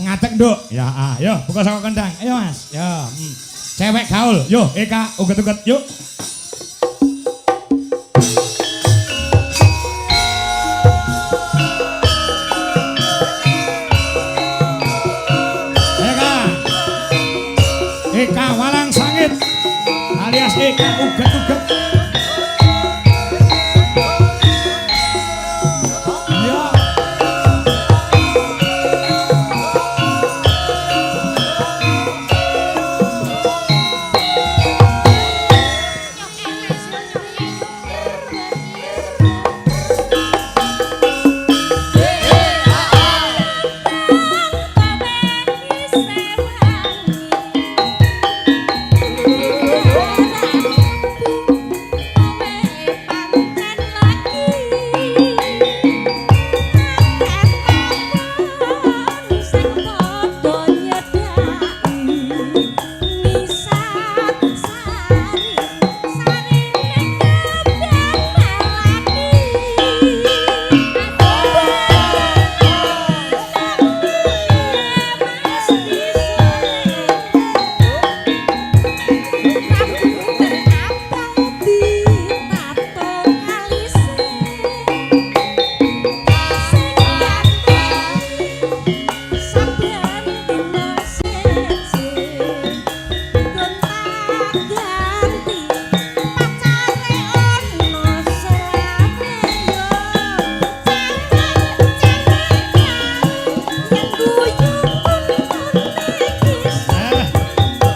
Ngadeg, Nduk. Ya, ayo buka saka kendang. Ayo, Mas. Ya. Cewek gaul. Yo, Eka uget-uget yuk. Eka. Eka Walang Sangit alias Eka uget-uget. Ya.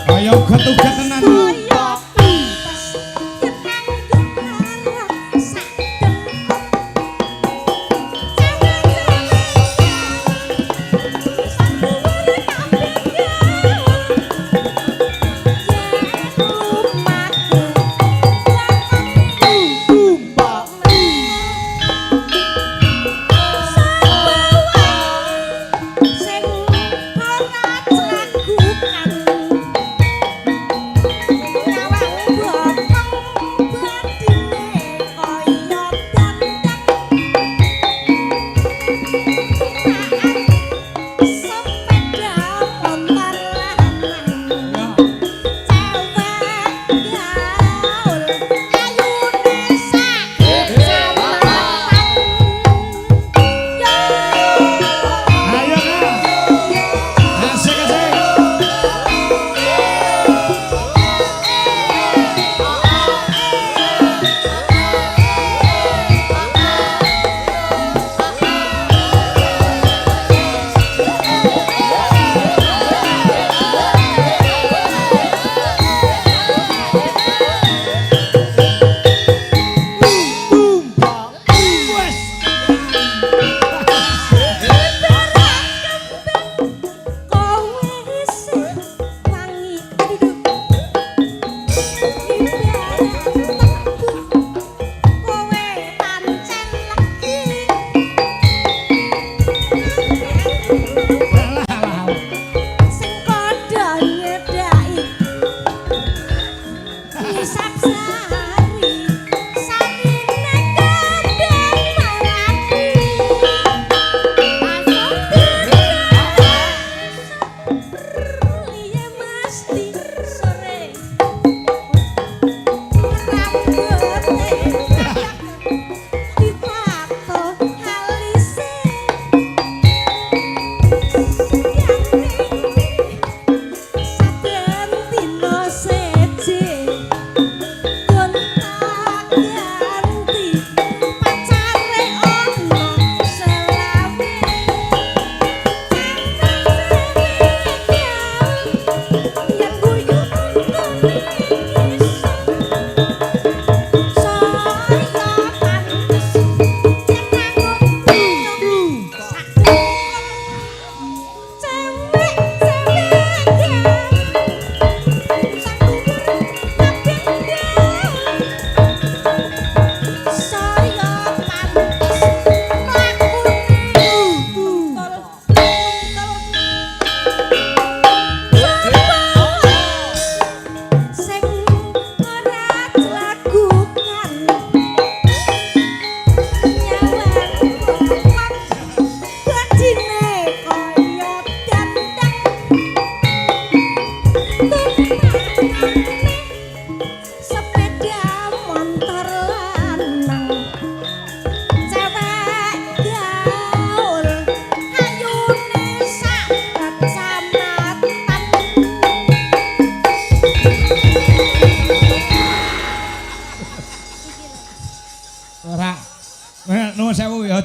Kaya uget-uget tenan. Sing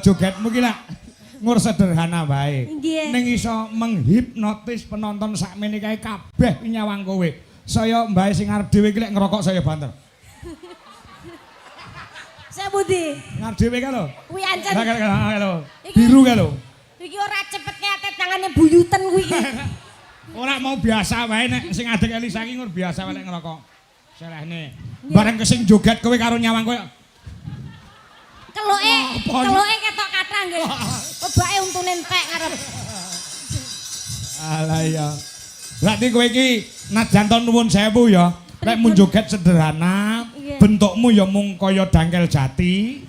Jogetmu ki lak ngur sederhana wae. Nggih. Ning iso menghipnotis penonton sakmene kae kabeh nyawang kowe. Saya mbae sing arep dhewe iki lek ngerokok saya banter. Saya budi. Ngarep dhewe kae lho. Kuwi ancen. Lah kae lho. Iki- Biru kae lho. Iki ora cepet kate tangane buyuten kuwi iki. Ora mau biasa wae nek sing adek Elisa iki ngur biasa wae nek ngerokok. Selehne. Bareng kesing joget kowe karo nyawang kowe. Keluke, Apa iki? keluke ketok kathah nggih. Kebake untune entek ngarep. Alah iya. Berarti kowe iki najan to nuwun sewu ya. Lek mun joget sederhana, Iya. bentukmu ya mung kaya dangkel jati.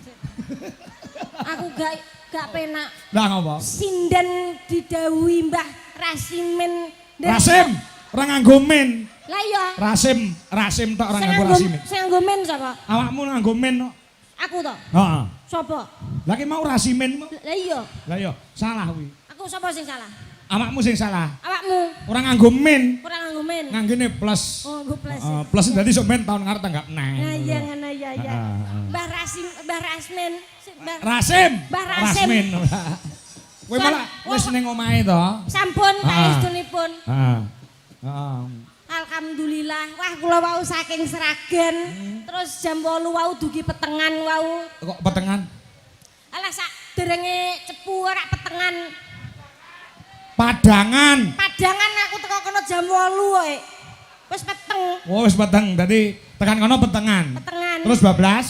Aku gak penak. Lah ngopo? Sinden didhawuhi Mbah Rasimin. Rasim, ora nganggo men. Lah iya. Rasim, Rasim tok ora Sing nganggo nganggo Rasimin. sing nganggo men sapa? Awakmu nganggo men kok. Aku to. Heeh. Sapa? Lah ki mau Rasimin. Lah iya. Lah iya, salah kuwi. Aku sapa sing salah? Awakmu sing salah. Awakmu Ora nganggo men, ora nganggo men. nganggene plus. Oh, nganggo plus. Heeh, plus dadi sok men tahun ngarep tanggap neh. Nah iya ngono iya iya. Heeh. Mbah Rasim, Mbah Rasmin, Mbah Rasim. Mbah Rasim. Rasmin. Kowe malah wis ning omahe to? Sampun Ah. paestunipun. Heeh. Heeh. Alhamdulillah. Wah kula wau saking Sragen, terus jam 8 wau dugi petengan wau. Kok petengan? Alah sak derenge Cepu ora petengan. Padangan. Padangan aku teko kono jam 8 wae. Wis peteng, Oh, wis peteng. Dadi tekan kono petengan. petengan. Terus bablas?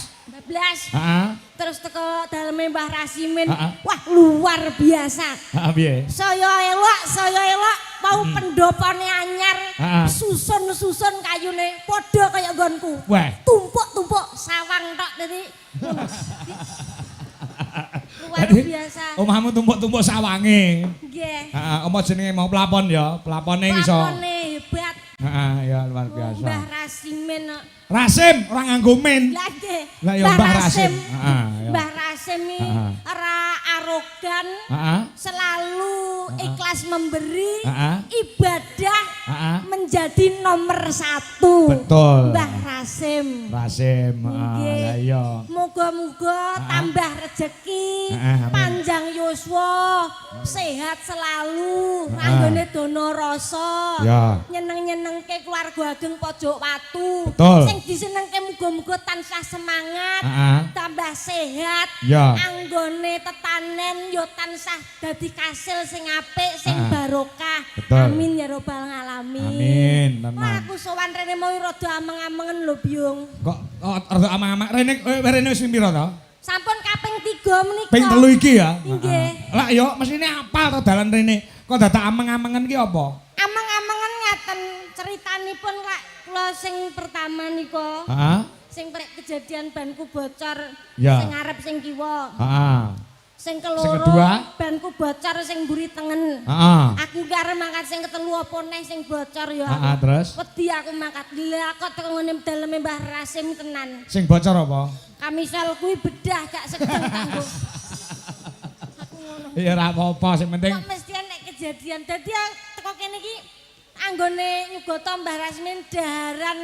12. Heeh. Terus teko daleme Mbah Rasimin. Heeh. Wah, luar biasa. Heeh, piye? Saya elok mau pendopone anyar, Heeh. susun-susun kayune padha kaya nggonku. Wah. Tumpuk-tumpuk sawang tok dadi luar Dadi, biasa. Omahmu tumpuk-tumpuk sawange. Nggih. Heeh, apa jenenge mau plafon ya? Plafone iso. Plafone hebat. Heeh, ya luar biasa. Mbah Rasimin kok. Rasim ora nganggo men. Lah nggih. Lah ya Mbah Rasim. Heeh, ya. Mbah Rasim iki Heeh. ora arogan, Heeh. selalu ikhlas memberi, Heeh. ibadah Heeh. menjadi nomor satu. Betul. Mbah Rasim. Rasim, heeh, Nggih. lah iya. Moga-moga tambah rezeki, Heeh, amin. panjang yuswa, sehat selalu, Heeh. anggone dono rasa. Ya. Nyeneng-nyenengke keluarga ageng Pojok Watu. Betul. Sing disenengke muga-muga tansah semangat, Heeh. tambah sehat. Ya. Anggone tetanen yo tansah dadi kasil sing apik, sing Heeh. barokah. Betul. Amin ya robbal ngalamin. Amin, tenan. Wah, aku sowan rene mau rada ameng-amengen lho, Byung. Kok oh, rada amang-amang rene rene wis ping pira to? Sampun kaping 3 menika. Ping 3 iki ya. Nggih. Heeh. Lah yo mesthine apal to dalan rene. Kok dadak ameng-amengen ki apa? Ameng-amengen ngaten ceritanipun lak kula sing pertama nika. Heeh. Sing prek kejadian banku bocor Ya. sing ngarep sing kiwa. Heeh. Sing keloro Sing kedua? banku bocor sing mburi tengen. Heeh. Aku ki arep mangkat sing ketelu apa neh sing bocor ya aku. Heeh, terus Wedi aku mangkat. Lah kok teko ngene daleme Mbah Rasim tenan. sing bocor apa? Kamisol kuwi bedah gak sedeng kanggo. Aku ngono. Ya ora apa-apa, sing penting Kok mesti enek kejadian. Dadi teko kene iki anggone nyugata Mbah Rasmin daharan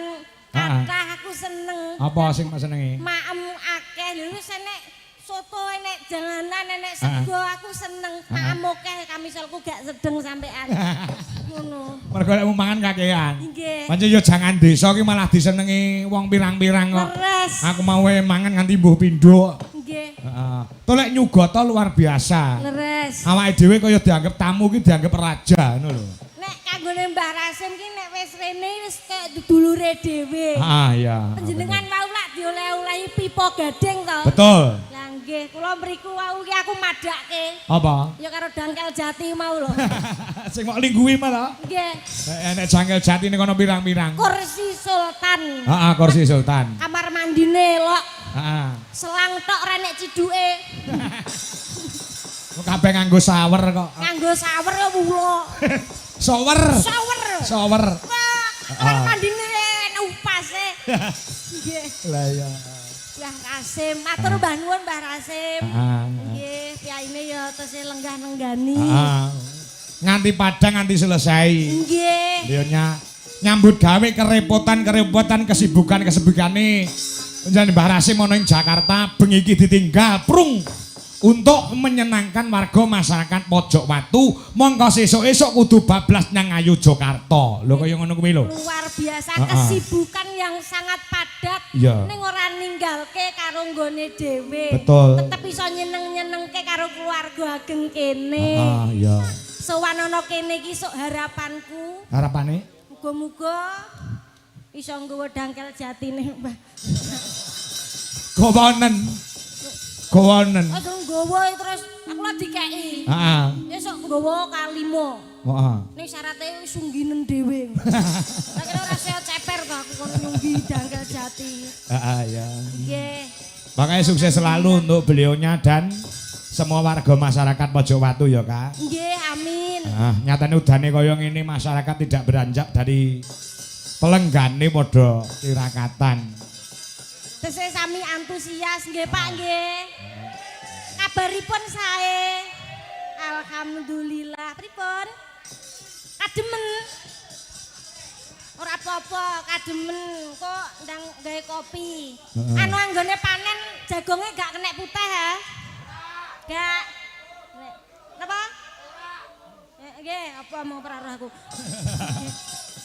kathah aku seneng. apa sing senengi? Maem akeh lho wis enek soto enek janganan enek sego aku seneng. Maem akeh kamisolku gak sedeng sampean. Ngono. Mergo lek mangan kakean. Nggih. Pancen yo jangan desa ki malah disenengi wong pirang-pirang kok. Leres. Aku mau mangan nganti mbuh pindho. Nggih. Heeh. To lek nyugata luar biasa. Leres. Awake dhewe kaya dianggap tamu ki dianggap raja ngono lho. Nek kanggone Mbah Rasim ki nek wis rene wis kaya dulure dhewe. Heeh, iya. Panjenengan wau lak dioleh-olehi pipa gading to. Betul. Lah nggih, kula mriku wau ki aku madhakke. Apa? Ya karo dangkel jati mau lho. Sing mok lingguwi malah. Nggih. Nek jangkel jati ning kono pirang-pirang. Kursi Sultan. Heeh, kursi sultan. Kamar mandine elok, Heeh. selang tok ora nek ciduke. Kok kabeh nganggo shower kok. Nganggo shower kok wulo. Shower. Shower. Shower. Wah, kamar mandine enak upase. Nggih. Lah iya. Mbah Rasim, matur Mbah nuwun Mbah Rasim. Heeh. Nggih, piyaine ya tesih lenggah nenggani. Heeh. Nganti padang nganti selesai. Nggih. Dia nyambut gawe kerepotan-kerepotan kesibukan-kesibukane. Jan Mbah Rasim ana ing Jakarta bengi iki ditinggal prung. Untuk menyenangkan warga masyarakat Pojok Watu, mongko sesuk-esuk kudu bablas nang Ngayogyakarta. Lho, kaya ngono kuwi lho. Luar biasa kesibukan yang sangat padat. Ning ora ninggalke karo nggone dhewe. Tetep iso nyeneng-nyenengke karo keluarga ageng kene. Heeh, iya. Sowan ana kene iki sok harapanku. Harapane? Muga-muga iso nggawa dangkel jatine, Mbah. Gowonen. Gowonen. Aja nggawa terus aku lho dikeki. Heeh. Ya sok nggawa kalima. Heeh. Ning syarate sungginen dhewe. Tak kira ora saya ceper kok aku kono nyunggi dangkel jati. Heeh, ya. Nggih. Makanya sukses selalu untuk beliaunya dan semua warga masyarakat Pojok Watu ya, Kak. Nggih, amin. Ah, nyatane udane kaya ngene masyarakat tidak beranjak dari pelenggane padha tirakatan. Tesih sami antusias nggih, Pak, nggih. Kabaripun sae. Alhamdulillah. Pripun? Kademen. Ora apa-apa, kademen kok ndang gawe kopi. Anu anggone panen jagonge gak kenek putih ha? Gak. Nek napa? Nggih, apa mau perarah aku.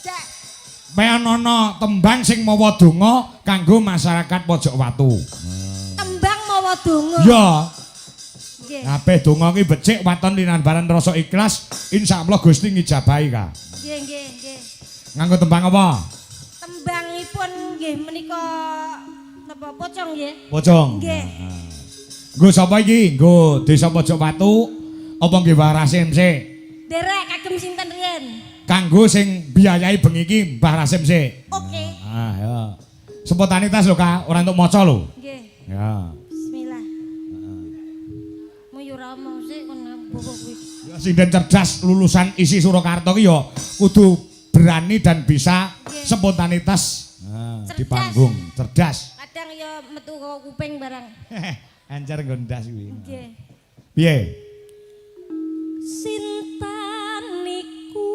Cek. Meonono tembang sing mawa donga kanggo masyarakat Pojok Watu. Tembang mawa donga. Ya. Nggih. Kabeh donga ki becik waton linambaran rasa ikhlas, insyaallah Gusti ngijabahi, Kak. Nggih, nggih, nggih. Nganggo tembang apa? Tembangipun nggih menika napa, pocong nggih? Pocong. Nggih. Nggo sapa iki? Nggo Desa Pojok Watu apa nggih Mbah Rasim sik? Derek kagem sinten riyen? Kanggo sing biayai bengi iki Mbah Rasim sik. Oke. Ah, ya. Spontanitas lho, Kak, ora entuk maca lho. Nggih. Ya. Bismillah. Mu yo ora omong sik kon bobo kuwi. Ya sinden cerdas lulusan ISI Surakarta ki ya kudu berani dan bisa spontanitas di Cerdas. panggung, cerdas. Kadang yo metu kok kuping barang. Anjar nggo ndas kuwi. Nggih. Piye? Sinten niku?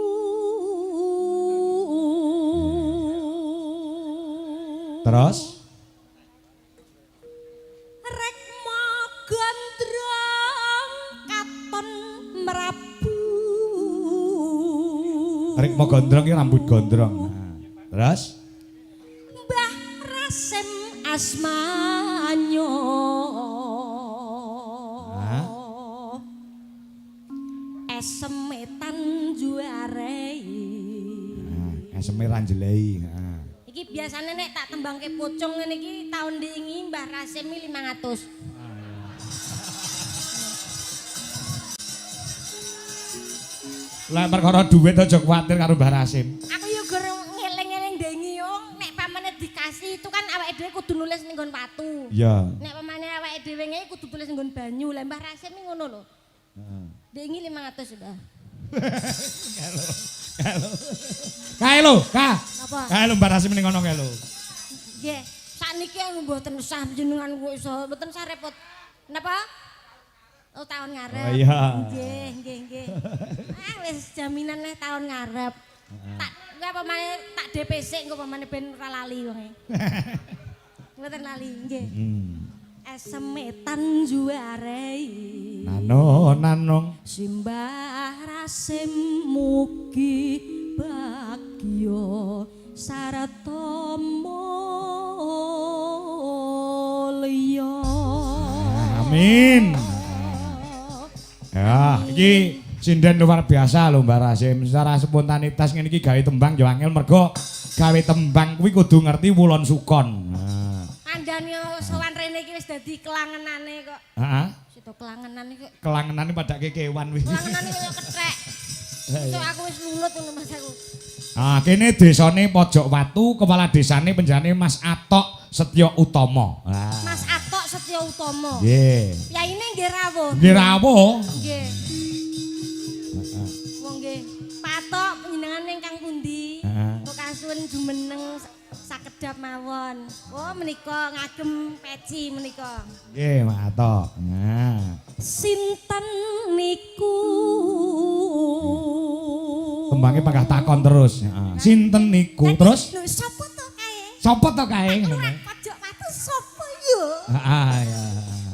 Terus? Rekma gondrong katon merabu. Rekma gondrong ki rambut gondrong. Nah, terus? Mbah Rasim asmanyo. Hah? Eseme juarei. Nah, eseme ranjelei. Nah. Iki biasane nek tak tembangke pocong ngene iki taun diingi Mbah Rasim iki 500. Lah perkara duit aja kuwatir karo Mbah Rasim. Aku yo gur ngeling-eling dengi yo nek pamane dikasih itu kan awake dhewe kudu nulis ning nggon watu. Iya. Nek pamane awake dhewe ngene kudu tulis ning nggon banyu. Lah Mbah Rasim iki ngono lho. Heeh. Dengi 500 Mbah. Kae lho, Ka. Napa? Kae lho Mbah Rasim ning kono kae lho. Nggih, sakniki anu mboten usah jenengan kok iso, mboten usah repot. Napa? Oh, tahun ngarep. Oh, iya. Nggih, nggih, nggih. Ah wis jaminan neh tahun ngarep. Tak kuwi apa maneh tak DP sik engko pamane ben ora lali wonge. Mboten lali, nggih. Esemetan juarei. Nano nanong. Simbah Rasim mugi bagya sarta mulya. Amin. Ya, iki sinden luar biasa lho Mbah Rasim. Secara spontanitas ngene iki gawe tembang yo angel mergo gawe tembang kuwi kudu ngerti wulon sukon. Nah. Kandhane sowan rene iki wis dadi kelangenane kok. Heeh. Sida kelangenan iki. Kelangenane padake kewan kuwi. Kelangenane kaya kethek. So aku wis lulut ngono Mas aku. Ah, kene desane Pojok Watu, kepala desane penjenengane Mas Atok Setyo Utomo. Ah. Mas Atok Setyo Utomo. Nggih. Yaine nggih rawuh. Nggih rawuh. Nggih. Wong nggih. Pak Atok panjenengan ingkang pundi? Heeh. Kok kasuwun jumeneng sakedap mawon. Oh menika ngagem peci menika. Nggih, Mas Atok. Nah. Sinten niku? Tembange panggah takon terus. Heeh. Sinten niku? Terus Lho sapa to kae? sapa to kae? Lurah Pojok Watu sapa ya? Heeh, ya.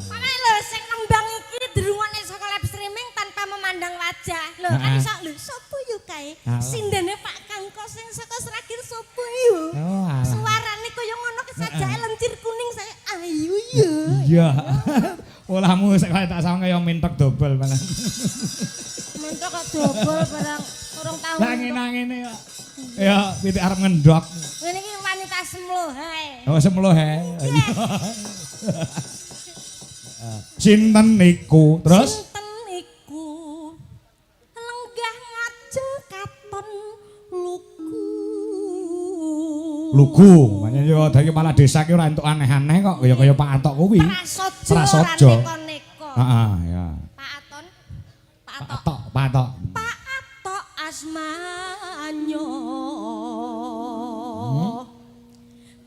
Makane lho sing nembang iki Kan Heeh. iso lho, sapa yo kae? Alah. Sindene Pak Kangko sing saka Sragen sapa yo? Oh, alah. Suarane kaya ngono kesajake lencir kuning saya ayu yo. Iya. Olahmu sik kaya tak sawang kaya mentok dobel malah. Mentok kok dobel barang urung tau. Lah ngene-ngene kok. Ya pitik arep ngendok. Ngene iki wanita semloh hae. Oh, semloh he. Sinten niku? Terus Sinten iku lenggah ngajeng katon lugu. Lugu. Makanya yo dadi kepala desa ki ora entuk aneh-aneh kok ya kaya Pak Atok kuwi. Prasaja ora Prasaja. neko-neko. Heeh, ya. Pak Aton. Pak Pak Atok. Atok, Pak Atok. Pak Atok asmanyo.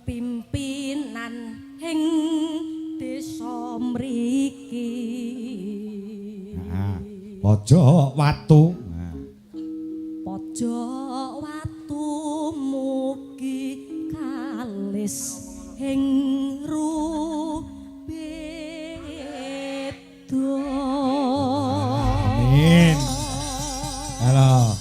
Pimpinan ing desa mriki. Heeh. Pojok watu. Nah. Pojok watu mugi kalis ing rubeda. Amin. Halo.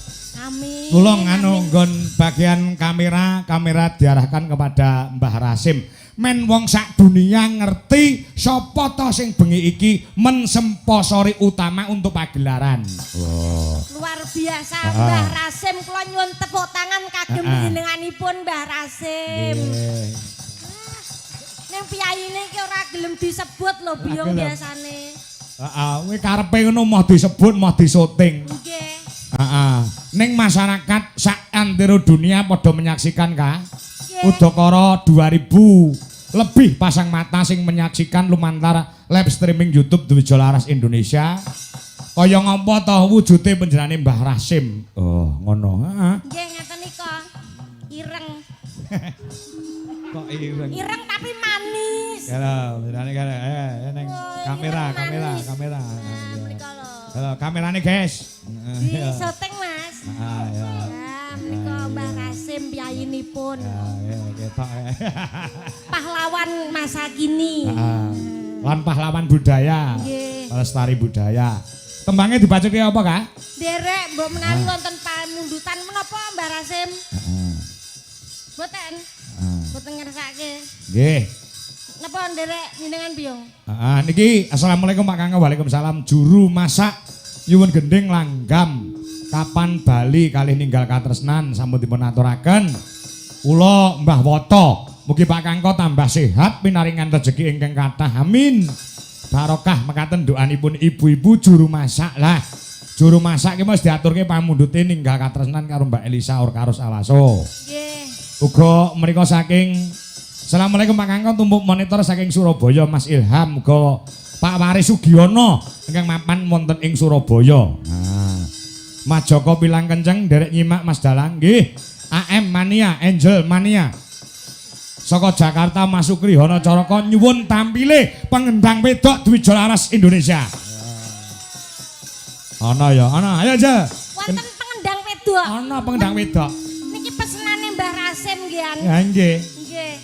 Amin. Tulung anu nggon bagian kamera, kamera diarahkan kepada Mbah Rasim. Men wong sak dunia ngerti sapa to sing bengi iki mensponsori utama untuk pagelaran. Oh. Luar biasa Mbah Rasim, kula nyuwun tepuk tangan kagem panjenenganipun Mbah Rasim. Nggih. Ning piyayine iki ora gelem disebut lho Biyong gelem. biasane. Heeh, kowe karepe ngono moh disebut, moh disyuting. Nggih. Heeh. Ning masyarakat sak antero dunia padha menyaksikan ka. Nggih. Udakara 2000 lebih pasang mata sing menyaksikan lumantar live streaming YouTube Dwijo Laras Indonesia. Kaya ngopo to wujude panjenengane Mbah Rasim? Oh, ngono. Heeh. Nggih ngaten nika. Ireng. Kok ireng? Ireng tapi manis. Ya lho, panjenengane kan ning Oh, kamera, ireng kamera, manis. kamera. Nah, mriko lho. Halo, kamerane, guys. Di syuting, Mas. Ah, ya. Ya, menika Mbah Rasim piyayinipun. Ya, ya, ketok. Pahlawan masa kini. Heeh. Lan pahlawan budaya. Nggih. Pelestari budaya. Tembangnya dibacoke apa, Kak? Derek mbok menawi wonten pamundutan menapa Mbah Rasim? Heeh. Mboten. Heeh. Mboten ngersake. Nggih. Napa nderek jenengan Biyong? Heeh, niki assalamualaikum Pak Kangko, waalaikumsalam. Juru masak nyuwun gending langgam. Kapan bali kalih ninggal katresnan sampun dipun aturaken. Kula Mbah Woto, mugi Pak Kangko tambah sehat pinaringan rejeki ingkang kathah. Amin. Barokah mekaten doanipun ibu-ibu juru masak lah. Juru masak ki mesti diaturke pamundhute ninggal katresnan karo Mbak Elisa Orkarus Alaso. Nggih. Uga menika saking Assalamualaikum Pak Kangko, tumpuk monitor saking Surabaya Mas Ilham, uga Pak Waris Sugiono ingkang mapan wonten ing Surabaya. Nah. Mas Joko bilang kenceng derek nyimak Mas Dalang nggih. AM Mania, Angel Mania. Saka Jakarta Mas Sukri Hono Caraka nyuwun tampile pengendang wedok Dwijo Laras Indonesia. Ana ya, ana. Ayo aja. Wonten pengendang wedok. Ana pengendang wedok. Niki pesenane Mbah Rasim nggih. Ya nggih. Nggih.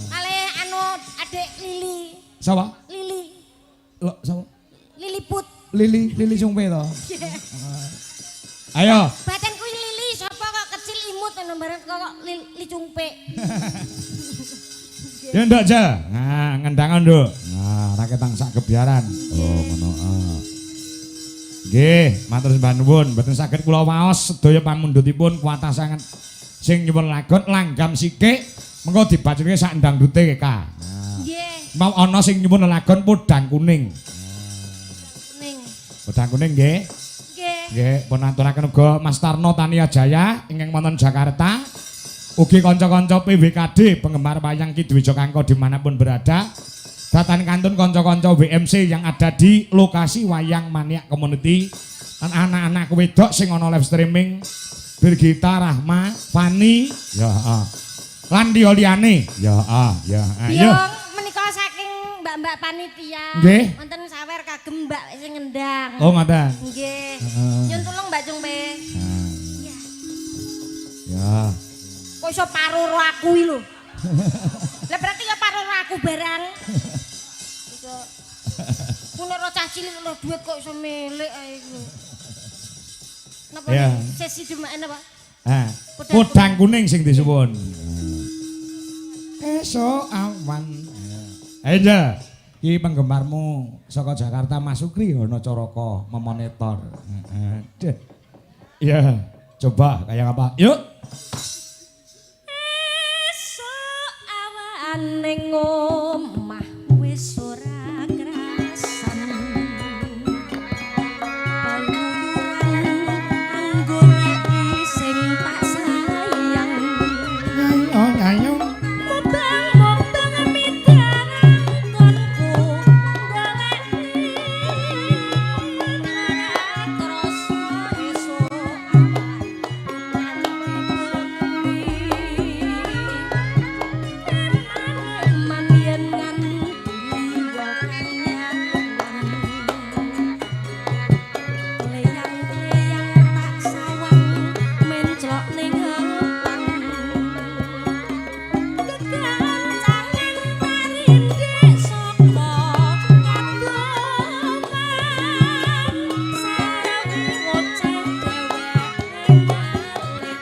Kalih anu adik Lili. Sapa? Lili. Lho, sapa? Liliput. Lili, Lili Sungpe to. Ayo. Baten kuwi Lili sapa kok kecil imut ngono bareng kok Lili Cungpe. Ya nduk aja. Nah, ngendangan nduk. Nah, raketang sak kebiaran. Oh, ngono. Ah. Nggih, matur sembah nuwun. Mboten saged kula waos sedaya pamundhutipun kuatah sanget sing nyuwun lagon langgam sikik mengko dibacake sak ndangdute Kak. Nah. Nggih. Mau ana sing nyuwun lagon podang kuning. Kuning. Podang kuning nggih. Nggih. Nggih, pun aturaken uga Mas Tarno Tania Jaya ingkang wonten Jakarta. Ugi kanca-kanca PWKD penggemar wayang Ki Dwijo Kangko dimanapun berada. Datan kantun kanca-kanca WMC yang ada di lokasi Wayang Maniak Community. Dan anak-anak wedok sing ana live streaming Birgita, Rahma, Fani, ya ah. Lan liya liyane. Ya ah, ya ayo. Biyong menika saking mbak-mbak panitia. Nggih. Wonten sawer kagem mbak sing ngendang. Oh ngoten. Nggih. Heeh. Nyun tulung Mbak Cungpe. Nah, Ya. ya. Kok iso paroro aku iki lho. Lah berarti ya paroro aku barang. Iso. Ku nek cah cilik lho duit kok iso milik ae iku. Napa Ya. sesi jumaan apa? Ha, Podang podang kuning sing disuwun. Esuk awan. Ayo, iki penggemarmu saka Jakarta Mas Sukri ana Caraka memonitor. Heeh. Iya, coba kayak apa? Yuk. Esuk awan ning omah wis ora krasan. Keluyuran anggoleki sing tak sayang. Ayo, ayo. Mubang-mubang midarang konku goleki ora krasa esuk awan nganti bengi. Eman yen nganti yo kang nyawang. Kleyang-kleyang tak sawang menclok ning ngepang. Kegancangan parindhik saka kadoman. Saiki ngoceh dheweke malih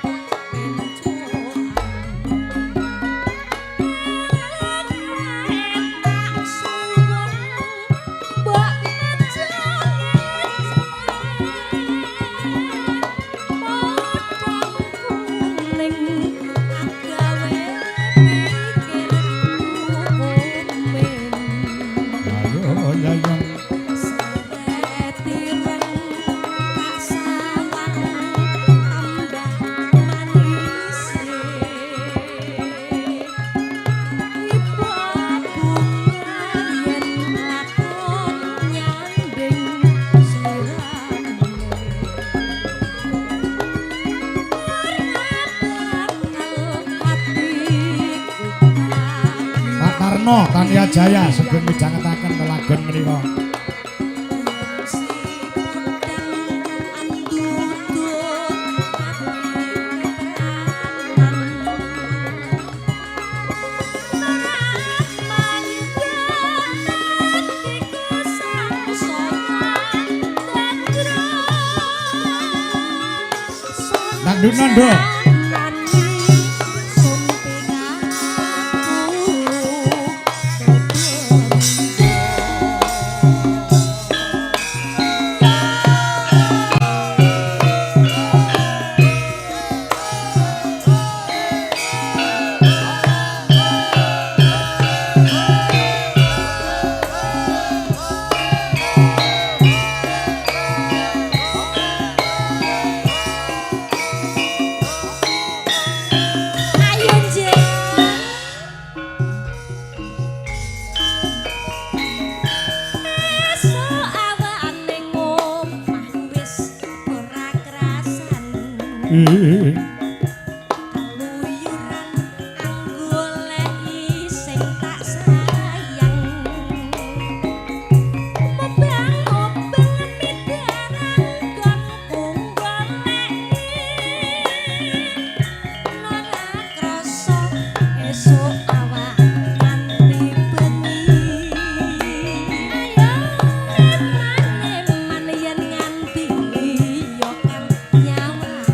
pencukan. Tak suwun mbok podang kuning agawe pikirku kumin. Ayo, ayo. Seret ireng tak sawang tambah manise. Ibu bunga yen lakon nyanding sliramu. Ora bakal atiku Pak Tarno Tania Jaya sugeng midhangetaken lelagon menika. Si podang andudut ati kepranan. Atiku sangsaya tentrem. Dangdut nondo. Sun pikaku Ayo Jeng. Esuk awan ning omah wis ora krasan. Keluyuran anggoleki sing tak sayang. Mubang-mubang midarang gonku goleki. Ora krasa esuk awan nganti bengi. Ayo eman-eman yen nganti ya kang nyawang.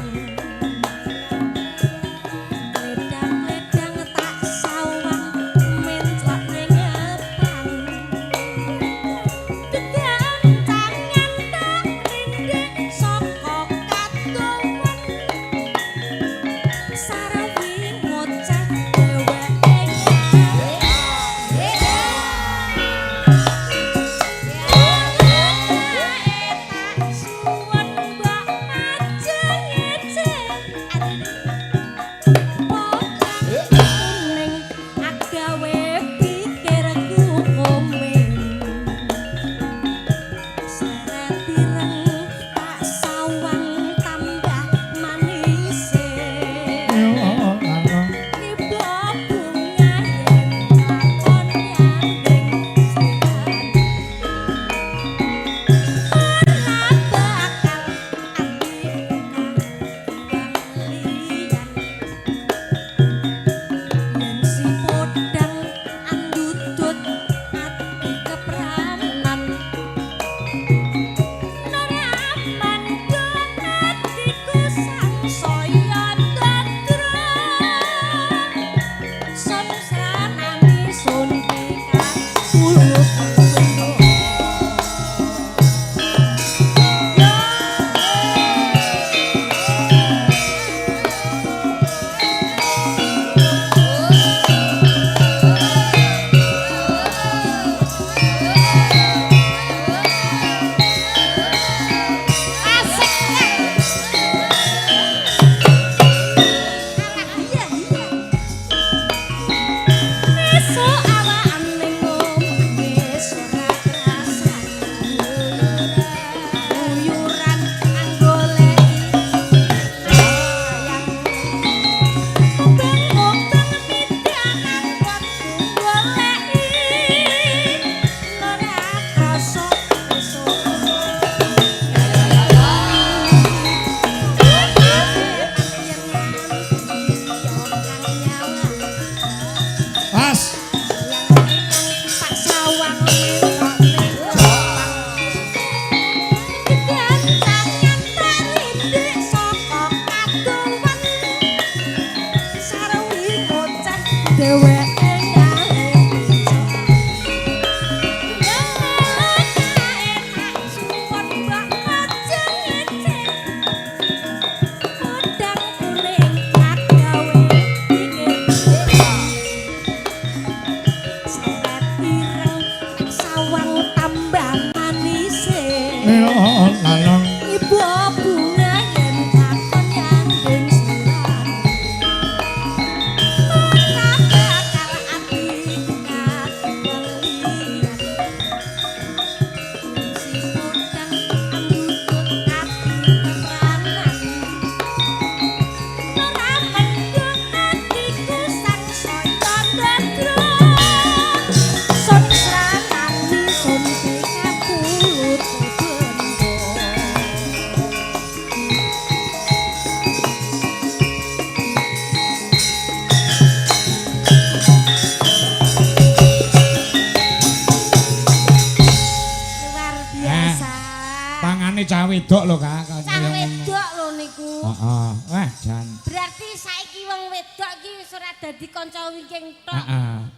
wedok lho, Kak. Cah Kaya ngono. wedok lho niku. Heeh. Wah, jan. Berarti saiki wong wedok iki wis ora dadi kanca wingking tok.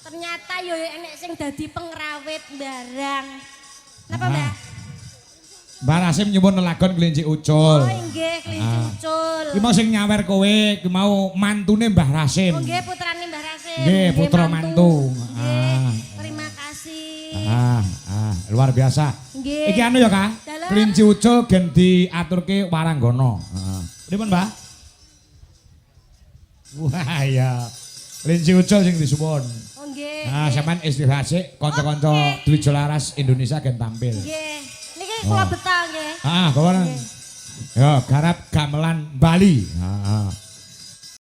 Ternyata yo enek sing dadi pengrawit barang. Napa, Mbak? Mbah Rasim nyuwun lelagon Kelinci Ucul. Oh nggih, Kelinci Ucul. Ki mau sing nyawer kowe, ki mau mantune Mbah Rasim. Oh nggih, putrane Mbah Rasim. Nggih, putra mantu. Nggih, terima kasih. Ah, luar biasa. Nggih. Iki anu ya, Kak? Dalem. Kelinci Ucul gen diaturke Waranggono. Heeh. Pripun, Mbah? Wah, iya. Kelinci Ucul sing disuwun. Oh nggih. Nah, sampean istirahat sik, kanca-kanca Dwijo Laras Indonesia gen tampil. Nggih. Niki kula betal nggih. Ah, bawa. Ya, garap gamelan Bali. Heeh.